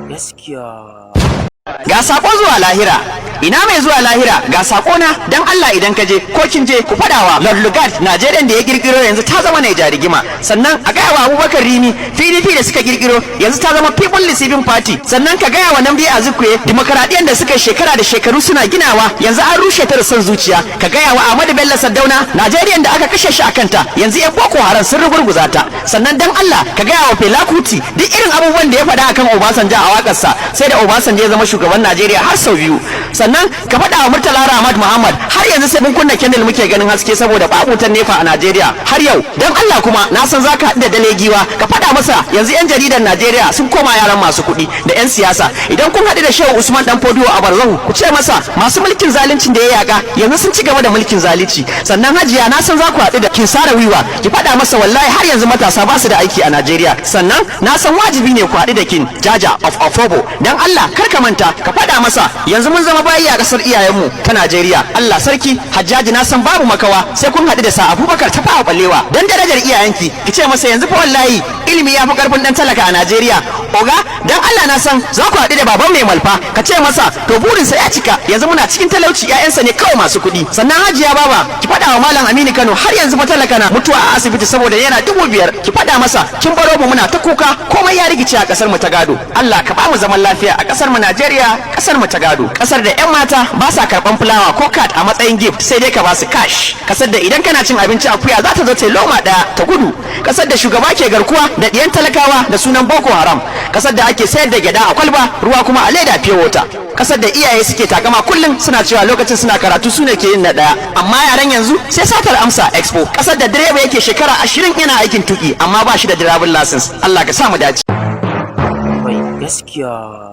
Gaskiya. Ga sako zuwa lahira. Ina mai zuwa lahira, ga sako na. Dan Allah, idan ka je ko kin je, ku fadawa Lord Lugard, Najeriya da ya kirkiro yanzu ta zama Naija rigima. Sannan a gaya wa Abubakar Rimi, PDP da suka kirkiro yanzu ta zama People Receiving Party. Sannan ka gaya wa Nnamdi Azikiwe, demokaradiyyar da suka shekara da shekaru suna ginawa yanzu an rushe ta da son zuciya. Ka gaya wa Ahmadu Bello Sardauna, Najeriya da aka kashe shi a kanta yanzu yan Boko Haram sun rugurguza ta. Sannan dan Allah ka gaya wa Fela Kuti, duk irin abubuwan da ya faɗa akan Obasanjo a waƙarsa, sai da Obasanjo ya zama shugaban Najeriya har sau biyu. Sannan ka faɗa wa Murtala Rahmat Muhammad, har yanzu sai mun kunna kendir muke ganin haske saboda babu wutar NEPA a Najeriya har yau. Dan Allah kuma, na san zaka haɗu da Dale Giwa, ka faɗa masa yanzu yan jaridar Najeriya sun koma yaran masu kuɗi da yan siyasa. Idan kun haɗu da Shehu Usman Dan Fodio a Barzahu, ku ce masa masu mulkin zaluncin da ya yaka yanzu sun ci gaba da mulkin zalunci. Sannan Hajiya, na san za ku haɗu da Kinsara Wiwa, ki faɗa masa wallahi har yanzu matasa ba su da aiki a Najeriya. Sannan na san wajibi ne ku haɗu da King Jaja of Opobo. Dan Allah kar ka manta ka faɗa masa yanzu mun zama bayi a ƙasar iyayenmu ta Najeriya. Allah sarki Hajjaji, na san babu makawa sai kun haɗu da Sir Abubakar Tafawa Balewa. Dan darajar iyayenki, ki ce masa yanzu fa wallahi ilimi ya fi karfin dan talaka a Najeriya. Oga, dan Allah, na san za ku haɗu da Baban Mai Malfa, ka ce masa to burinsa ya cika, yanzu muna cikin talauci, ƴaƴansa ne kawai masu kuɗi. Sannan Hajiya Baba, ki faɗa wa Malam Aminu Kano har yanzu fa talaka na mutuwa a asibiti saboda yana 5,000. Ki faɗa masa kin baro mu muna ta kuka, komai ya rikice a ƙasar mu ta gado. Allah ka ba mu zaman lafiya a ƙasar mu Najeriya, ƙasar mu ta gado, ƙasar da ƴan mata ba sa karɓan fulawa ko card a matsayin gift, sai dai ka ba su cash, ƙasar da idan kana cin abinci akuya za ta zo ta yi loma ɗaya ta gudu, ƙasar da shugaba ke garkuwa da ɗiyan talakawa da sunan Boko Haram, ƙasar da ake sayar da gyada a kwalba, ruwa kuma a leda pure water, ƙasar da iyaye suke takama kullum suna cewa lokacin suna karatu su ne ke yin na ɗaya, amma yaran yanzu sai satar amsa expo, ƙasar da direba yake shekara 20 yana aikin tuki amma ba shi da driving license. Allah ka sa mu dace. Mai gaskiya.